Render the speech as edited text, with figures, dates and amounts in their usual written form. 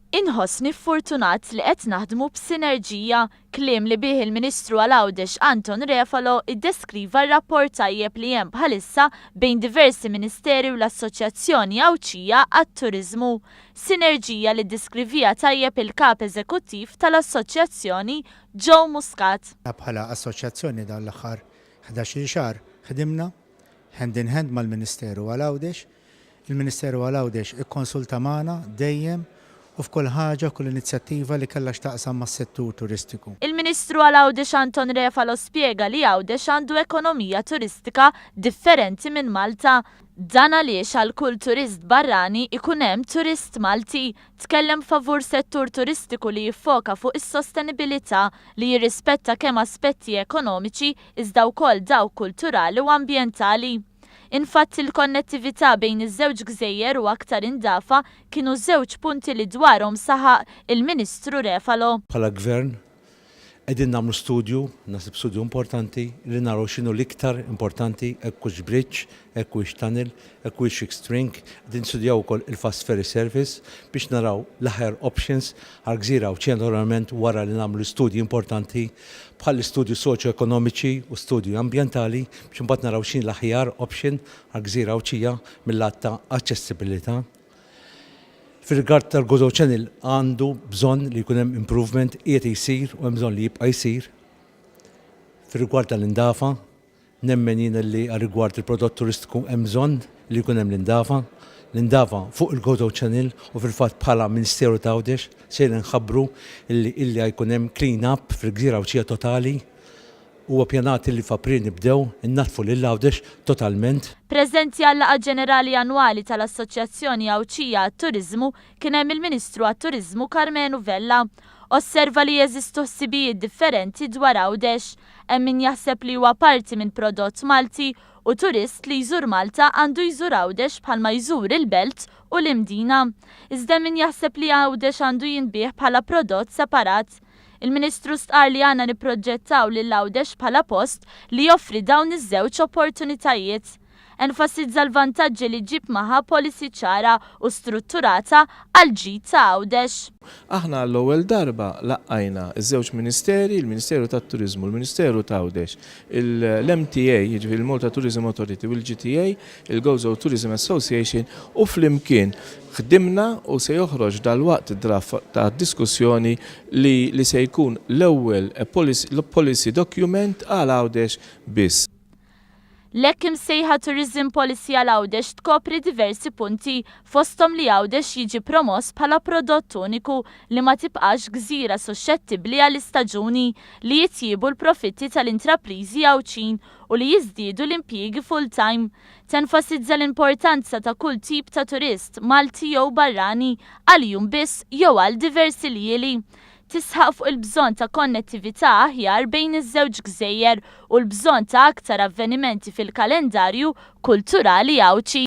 Inħossni fortunat li qed naħdmu b'sinerġija, kliem li bih il-Ministru għal Għawdex Anton Refalo iddeskriva r-rapport tajjeb li hemm bħalissa bejn diversi ministeri u l-Assoċjazzjoni Għawdxija għat-Turiżmu. Sinerġija li ddiskrivieha tajjeb il-Kap Eżekuttiv tal-Assoċjazzjoni Joe Muscat. Bħala assoċjazzjoni dawn l-aħħar 11-il xahar ħdimna hand in hand mal-Ministeru għal Għawdex. Il-Ministeru għal Għawdex ikkonsulta magħna dejjem u f'kull ħaġa, kull inizjattiva li kellha x'taqsam mas-settur turistiku. Il-Ministru għal Għawdex Anton Refalo spjega li Għawdex għandu ekonomija turistika differenti minn Malta. Dan għaliex għal kull turist barrani ikun hemm turist Malti. Tkellem favur settur turistiku li jiffoka fuq is-sostenibilità, li jirrispetta kemm aspetti ekonomiċi iżda wkoll dawk kulturali u ambjentali. Infatti l-konnettività bejn iż-żewġ gżejjer u aktar indafa kienu żewġ punti li dwarhom saħaq il-Ministru Refalo. Bħala Gvern qegħdin nagħmlu studju, naħseb studju importanti, li naraw x'inhu l-iktar importanti, hekk hux bridge, hekk huwiex tunnel, hekk huwiex fixed ring, qegħdin nistudjaw ukoll il-fast ferry service biex naraw l-aħjar options għall-gżira Għawdxija naturalment wara li nagħmlu studji importanti bħal studju soċjo-ekonomiċi u studju ambjentali biex imbagħad naraw x'inhi l-aħjar option għall-gżira Għawdxija mill-lat ta' aċċessibilità. Fir-rigward tal-Gozo Channel għandu bżonn li jkun hemm improvement, qiegħed jsir u hemm bżonn li jibqa' jsir. Fir-rigward tal-indafa, nemmen jien li għal-rigward il-prodott turistiku hemm bżonn li jkun hemm l-indafa. L-indafa fuq il-Gozo Channel u fil-fatt bħala Ministeru ta' Għawdex sejrin nħabbru illi illi jkun hemm clean up fil-Gżira Għawdxija totali. Huwa pjanat li f'April nibdew innaddfu lil Għawdex totalment. Preżenti għal-laqgħa ġenerali annwali tal-Assoċjazzjoni Għawdxija għat-Turiżmu kien hemm il-Ministru għat-Turiżmu Karmenu Vella. Osserva li jeżistu ħsibijiet differenti dwar Għawdex. Hemm min jaħseb li huwa parti minn prodott Malti u turist li jżur Malta għandu jżur Għawdex bħalma jżur il-Belt u l-Imdina. Iżda hemm min jaħseb li Għawdex għandu jinbiegħ bħala prodott separat. Il-Ministru stqar li għandna nipproġettaw lil Għawdex bħala post li joffri dawn iż-żewġ opportunitajiet. Enfasizza l-vantaġġi li ġġib magħha policy ċara u strutturata għal ġid ta' Għawdex. Aħna għall-ewwel darba laqqajna ż-żewġ ministeri, il-Ministeru tat-Turiżmu, il-Ministeru t'Għawdex, l-MTA, jiġifieri l-Malta Tourism Authority u l-GTA, il-Gozo Tourism Association u flimkien ħdimna u se joħroġ dalwaqt draft ta' diskussjoni li li se jkun l-ewwel policy document għal Għawdex biss. L-hekk imsejħa Tourism Policy għal Għawdex tkopri diversi punti, fosthom li Għawdex jiġi promoss bħala prodott uniku li ma tibqax gżira suxxettibbli għall-istaġuni, li jitjiebu l-profitti tal-intrapriżi Għawdxin u li jiżdiedu l-impjiegi full-time. Tenfasizza l-importanza ta' kull tip ta' turist, Malti jew barrani, għal jum biss jew għal diversi ljieli. Tisħaq fuq il-bżonn ta' konnettività aħjar bejn iż-żewġ gżejjer u l-bżonn ta' aktar avvenimenti fil-kalendarju kulturali Għawdxi.